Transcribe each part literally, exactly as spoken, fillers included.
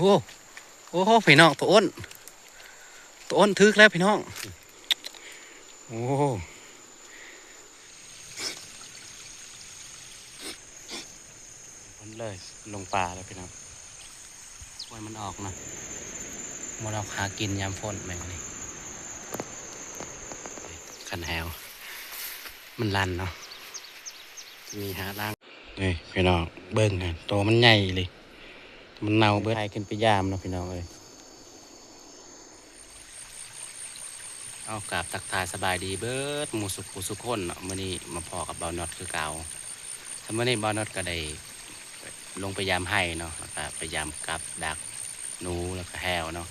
โอ้ โอ้ พี่น้อง ตัวอ้น ตัวอ้นถืกแล้วพี่น้อง โอ้ มันเลยลงป่าแล้วพี่น้อง ปล่อยมันออกนะ มันออกหากินยามฝนแม่งนี่ คันแหว มันลั่นเนาะ มีหาล่าง นี่พี่น้อง เบิ่งหั่น โตมันใหญ่เลย มันเน่าเบิด ไปขึ้นไปยามเนาะพี่น้องเอ้ย เอากราบทักทายสบายดีเบิดหมู่สุขสุขคนเนาะ มื้อนี้มาพ้อกับบ่าวน็อตคือเก่า แต่มื้อนี้บ่าวน็อตก็ได้ลงไปยามไฮ่เนาะ แล้วก็ไปยามกับดักหนู แล้วก็แหวเนาะ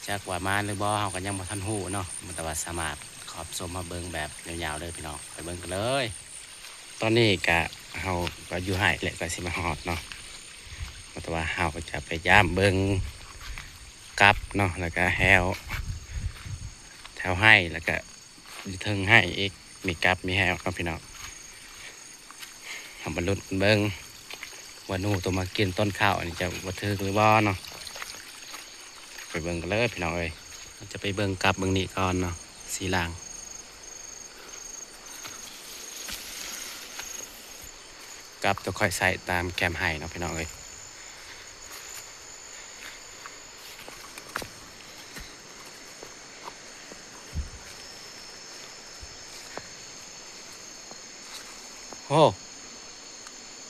จักว่ามาหรือบ่ เฮาก็ยังบ่ทันฮู้เนาะ แต่ว่าสามารถรับชมมาเบิ่งแบบยาวๆเลยพี่น้อง ไปเบิ่งกันเลย ตอนนี้ก็ เฮาก็อยู่ไฮ่แหละ ก็สิมาฮอดเนาะ แต่ว่าเฮาก็จะไปยามเบิ่งกับเนาะ แล้วก็แหว แถวไฮ่ แล้วก็อยู่เทิงไฮ่อีก มีกับมีแหวเนาะพี่น้อง เฮามาลุ้นเบิ่ง ว่าหนูตัวมากินต้นข้าวอันนี้จะบ่ถืกหรือบ่เนาะ ไปเบิ่งกันเลยพี่น้องเอ้ย เราจะไปเบิ่งกับเบิ่งนี่ก่อนเนาะ สี่หลัง กับตัวข้อยใส่ตามแคมไฮ่เนาะพี่น้องเอ้ย โอ้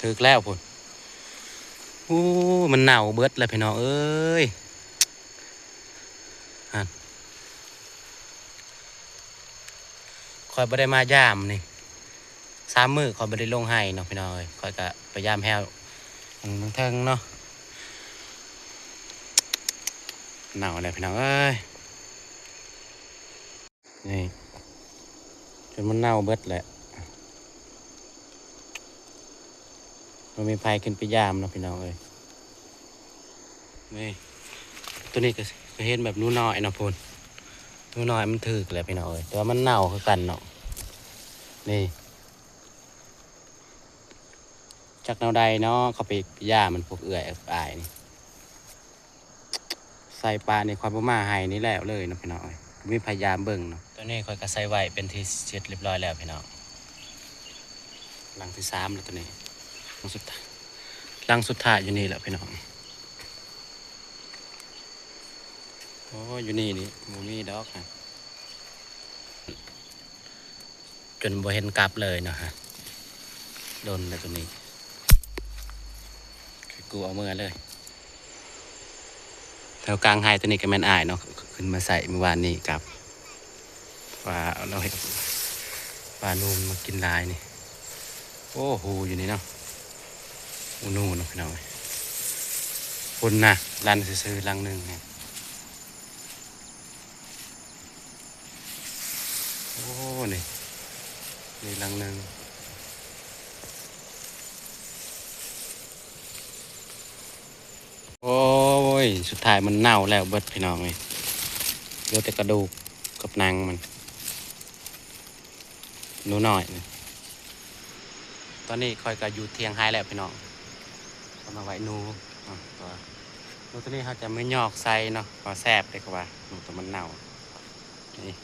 ถืกแล้วพุ้น โอ้ มันเน่าเบิดแล้วพี่น้องเอ้ย หั่น ข้อยบ่ได้มายามนี่ สามมื้อข้อยบ่ได้ลงไฮ่เนาะพี่น้องเอ้ย ข้อยก็ไปยามแหวอันเทิงเนาะ เน่าแล้วพี่น้องเอ้ย นี่ จนมันเน่าเบิดแหละ บ่มีไผขึ้นไปยามเนาะพี่น้องเอ้ย นี่ ตัวนี้ก็ ก็เห็นแบบหนูน้อยเนาะพุ้น หนูน้อยมันถืกแหละพี่น้องเอ้ย แต่ว่ามันเน่าคือกันเนาะ นี่ จักแนวใดเนาะ เขาไปยามมันพวกเอื้อยอ้ายนี่ ใส่ปลานี่ข้อยบ่มาไฮ่นี่แล้วเลยเนาะพี่น้องเอ้ย บ่มีไผยามเบิ่งเนาะ ตอนนี้ข้อยก็ใส่ไว้เป็นที่เสร็จเรียบร้อยแล้วพี่น้อง หลังที่สามแล้วตัวนี้ หลังสุดท้าย หลังสุดท้ายอยู่นี่แหละพี่น้อง โอ้ อยู่นี่นี่บ่มีดอกนะ จนบ่เห็นกับเลยเนาะฮะ โดนแล้วตัวนี้ กูเอาเมือเลย แถวกลางไฮ่ตัวนี้ก็แม่นอ้ายเนาะ ขึ้นมาใส่เมื่อวานนี้กับ ว่าเราเห็นปลาหนูมากินหลายนี่ โอ้ ฮูอยู่นี่เนาะ ฮูหนูเนาะพี่น้อง พุ้นนะ ลั่นซื่อๆหลังหนึ่งเนี่ย โอ้ นี่ นี่หลังหนึ่ง โอ้ย สุดท้ายมันเน่าแล้วเบิดพี่น้องเอ้ย เหลือแต่กระดูกกับหนังมัน หนูน้อยนี่ ตอนนี้ข้อยก็อยู่เถียงไฮ่แล้วพี่น้อง เอามาไว้หนู อ่ะ ตัว หนูตัวนี้เขาจะไม่ยอกใส่เนาะ เพราะแซ่บเลยเขาว่า หนูตัวมันเน่า นี่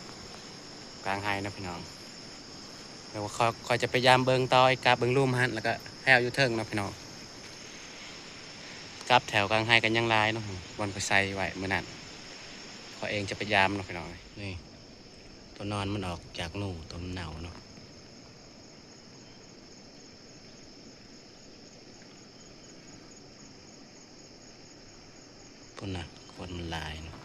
กลางไฮ่นะพี่น้อง แล้วข้อย ข้อยจะไปยามเบิ่งต่อไอ้กับเบิ่งลุ่มหั่น แล้วก็แหวอยู่เทิงเนาะพี่น้อง กับแถวกลางไฮ่กันยังหลายเนาะ บ่อนข้อยใส่ไว้มื้อนั้น ข้อยเองจะไปยามเนาะพี่น้อง นี่ ตัวนอนมันออกจากหนู ตัวมันเน่าเนาะ พุ้นนะ คนมันหลายเนาะ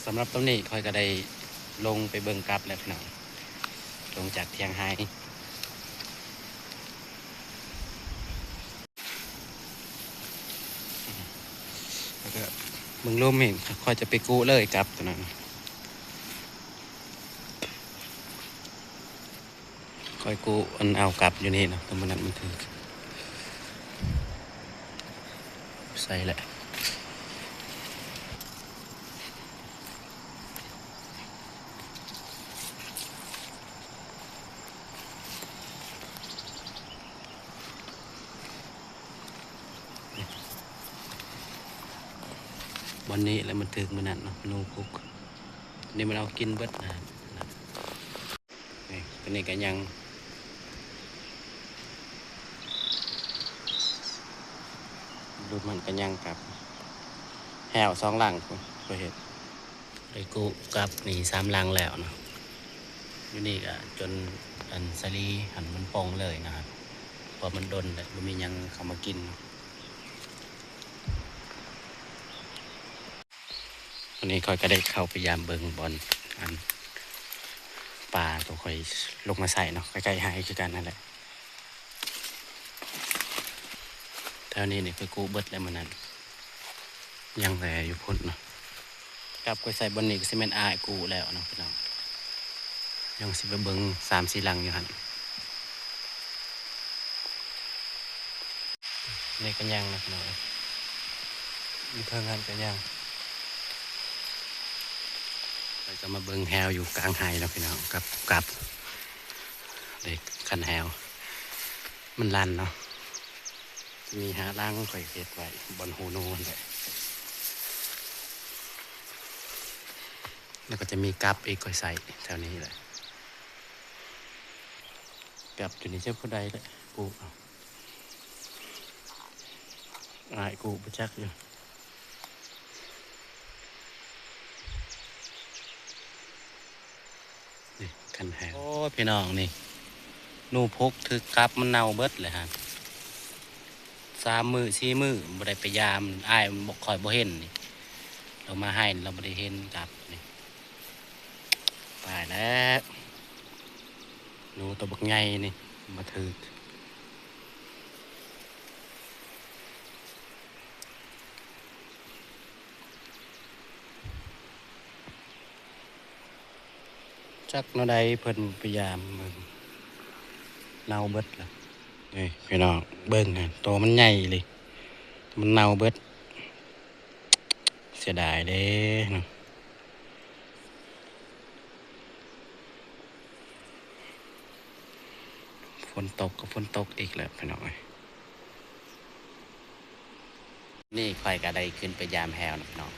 สำหรับตอนนี้ข้อยก็ได้ลงไปเบิ่งกับแล้วพี่น้อง ลงจากเถียงไฮ่ แล้วก็เบิ่งลุ่มนี่ ข้อยจะไปกู้เลยกับตัวนั้น ข้อยกู้อันเอากับอยู่นี่เนาะ แต่มื้อนั้นมันถืก ใส่แหละ อันนี้แล้วมันถืกมื้อนั้นเนาะ หนูพุก นี่มันเอากินเบิดนะ นี่ ตัวนี้ก็ยัง ดูมันก็ยังกับ แฮวสองหลังพุ้น ไปเฮ็ด ได้กู้กับนี่สามหลังแล้วเนาะ อยู่นี่ก็จนอันสาลีหันมันป่องเลยนะครับ เพราะมันดนแล้วบ่มีหยังเข้ามากินเนาะ วันนี้ข้อยก็ได้เข้าไปยามเบิ่งบ่อนอันปลาตัวข้อยลงมาใส่เนาะ ใกล้ๆไฮ่คือกันนั่นแหละ แถวนี้นี่คือกู้เบิดแล้วมื้อนั้น ยังแต่อยู่พุ้นเนาะ กลับไปใส่บ่อนนี้ก็สิแม่นอ้ายกู้แล้วเนาะพี่น้อง ยังสิไปเบิ่งสามสี่หลังอยู่หั่น นี่ก็ยังนะพี่น้อง อยู่เทิงหั่นก็ยัง ไปก็มาเบิ่งแฮวอยู่กลางไฮ่เนาะพี่น้อง กับ กับ เด็กคันแฮว มันลั่นเนาะ มีห้าหลังข้อยเฮ็ดไว้บ่อนฮูโนนั่นแหละ แล้วก็จะมีกับอีกข้อยใส่แถวนี้แหละ กับอยู่นี่จักผู้ใดแหละ กู้เอา อ้ายกู้บ่จักอยู่ นี่คันแฮว โอ้ย พี่น้องนี่ หนูพุกถืกกับมันเน่าเบิดเลยฮะ สามมื้อสี่มื้อบ่ได้ไปยาม อ้ายมันบ่ค่อยบ่เห็นนี่ เรามาไฮ่นี่เราบ่ได้เห็นกับนี่ ตายแล้ว หนูตัวบักใหญ่นี่ มาถืก จักแนวใดเพิ่นพยายามเบิ่ง เน่าเบิดละ นี่พี่น้องเบิ่งหั่น ตัวมันใหญ่เลย มันเน่าเบิด เสียดายเด้เนาะ ฝนตกก็ฝนตกอีกแล้วพี่น้องเอ้ย นี่ข้อยก็ได้ขึ้นไปยามแฮวนะพี่น้อง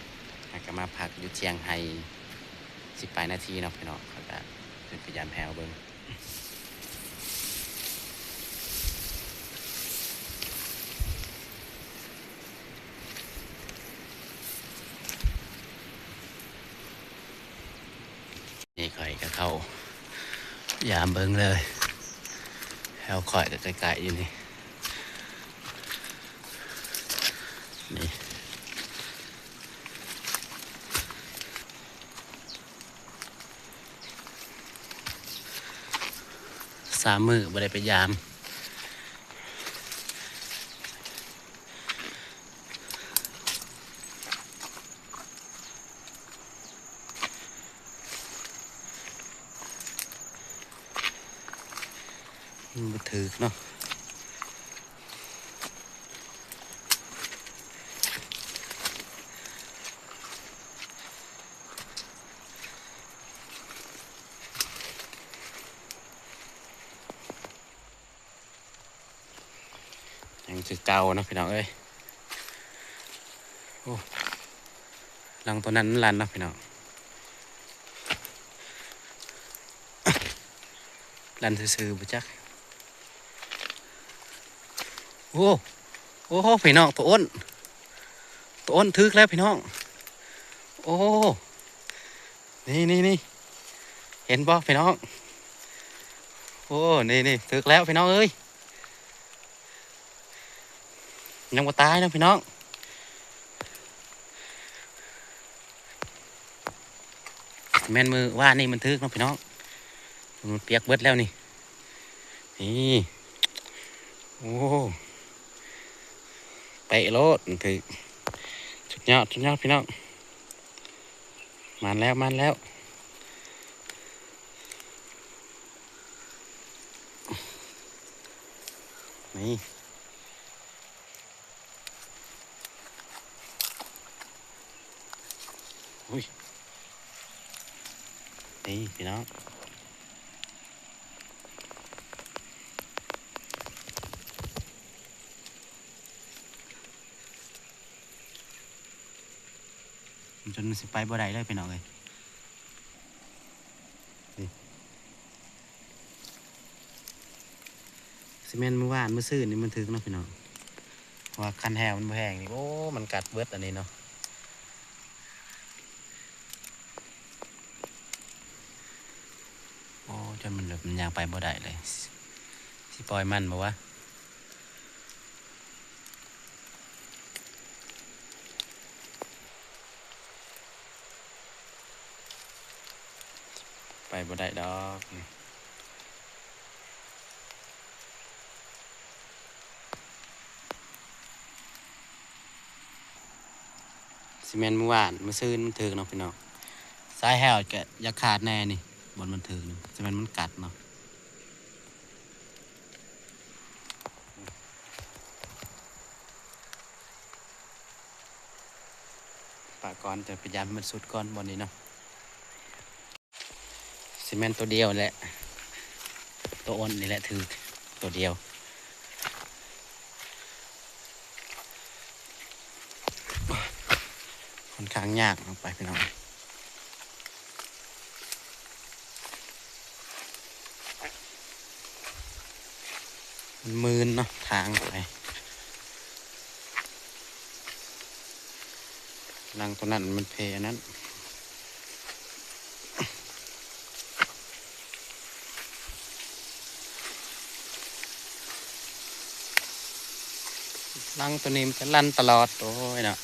แล้วก็มาพักอยู่เที่ยงไฮ่สิบปลายนาทีเนาะพี่น้อง ข้อยก็ขึ้นไปยามแฮวเบิ่ง นี่ข้อยก็เข้า ยามเบิ่งเลย แฮวข้อยก็ใกล้ๆอยู่นี่ นี่ สามมื้อบ่ได้ไปยาม มันบ่ถืกเนาะ ยังคือเก่าเนาะพี่น้องเอ้ย โอ้ หลังตัวนั้นมันลั่นเนาะพี่น้อง ลั่นซื่อๆบ่จัก โอ้ โอ้โห พี่น้อง ตัวอ้น ตัวอ้นถืกแล้วพี่น้อง โอ้ นี่นี่นี่ เห็นบ่พี่น้อง โอ้ นี่นี่ถืกแล้วพี่น้องเอ้ย ยังบ่ตายเนาะพี่น้อง แม่นมื้อวานนี่มันถืกเนาะพี่น้อง มันเปียกเบิดแล้วนี่ นี่ โอ้ เป๊ะโลด มันถืก สุดยอด สุดยอดพี่น้อง มันแล้ว มันแล้ว นี่ อุ้ย นี่พี่น้อง โ จนมันสิไปบ่ได้เลยพี่น้องเอ้ย นี่ ซีเมนต์มื้อวานมื้อซืนนี่มันถืกเนาะพี่น้อง เพราะว่าคันแฮวมันบ่แฮงนี่ โอ้ มันกัดเบิดอันนี้เนาะ โอ้ จนมันแบบมันย่างไปบ่ได้เลย สิปล่อยมันบ่วะ ไปบ่ได้ดอกนี่ ซีเมนต์มื้อวานมื้อซืนมันถืกเนาะพี่น้อง สายแฮวก็อย่าขาดแน่นี่ บ่อนมันถืกนี่ ซีเมนต์มันกัดเนาะ ปะก่อน จะพยายามให้มันสุดก่อนบ่อนนี้เนาะ ซีเมนต์ตัวเดียวแหละ ตัวอ้นนี่แหละถืกตัวเดียว ค่อนข้างยากลงไปพี่น้อง มันมืนเนาะทางไป รังตัวนั้นมันเพอันนั้น รังตัวนี้มันจะลั่นตลอด โอ้ยเนาะ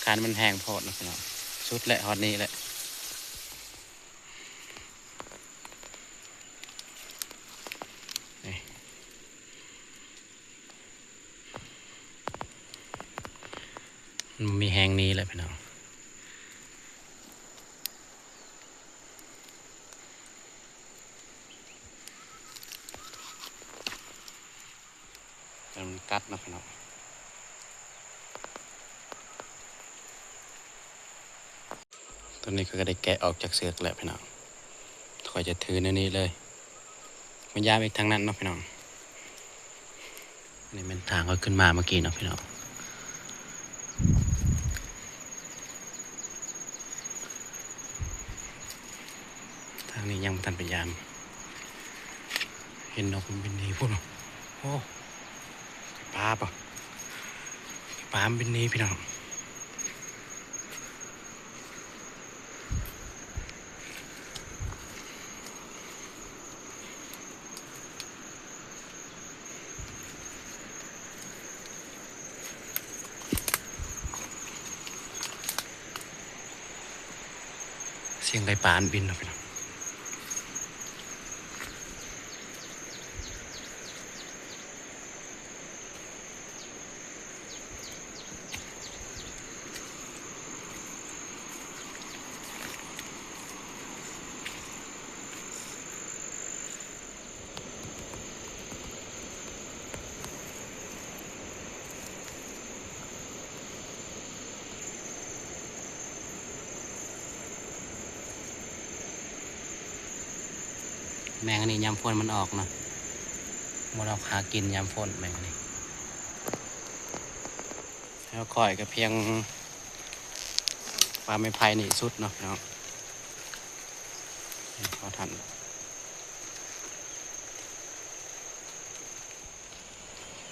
คานมันแห้งโพดเนาะพี่น้อง สุดแหละฮอดนี้แหละ นี่ มันมีแฮงนี้แหละพี่น้อง แต่มันกัดเนาะพี่น้อง ตอนนี้ก็ได้แกะออกจากเสือกแล้วพี่น้อง ข้อยจะถือในนี้เลย มันยามอีกทางนั้นเนาะพี่น้อง อันนี้เป็นทางข้อยขึ้นมาเมื่อกี้เนาะพี่น้อง ทางนี้ยังบ่ทันไปยาม เห็นนกมันบินหนีพุ้นเนาะ โอ้ ปลาปะ ปลามันบินหนีพี่น้อง เสียงไก่ป่ามันบินเนาะพี่น้อง แมงอันนี้ยามฝนมันออกเนาะ มันออกหากินยามฝนแมงอันนี้ แล้วข้อยก็เพียงปลาไม้ไผ่นี่สุดเนาะพี่น้อง พอทัน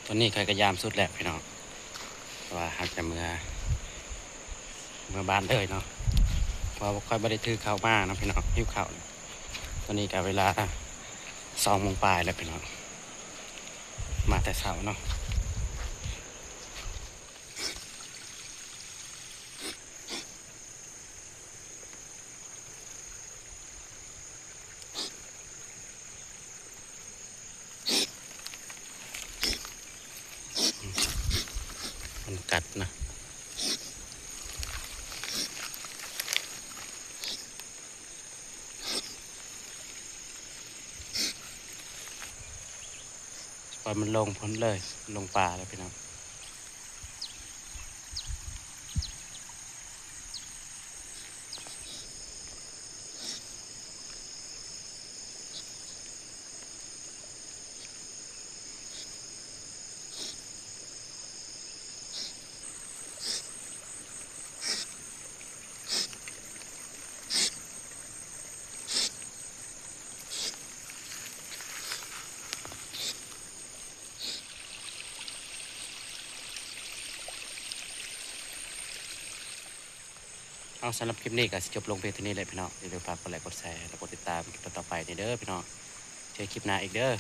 ตอนนี้ข้อยก็ยามสุดแล้วพี่น้อง ว่าหากจะเมือ เมือบ้านเลยเนาะ เพราะว่าข้อยบ่ได้ถือข้าวมาเนาะพี่น้อง หิวข้าว ตอนนี้ก็เวลาสองโมงปลายแล้วพี่น้อง มาแต่เช้าเนาะ มันกัดนะ ปล่อยมันลงพุ้นเลย ลงป่าเลยพี่น้อง เ เอาสำหรับคลิปนี้ก็สิจบลงเพียงเท่านี้แหละพี่น้อง อย่าลืมฝากกดไลค์กดแชร์และกดติดตามคลิปต่อๆไปนี่เด้อพี่น้อง เจอคลิปหน้าอีกเด้อ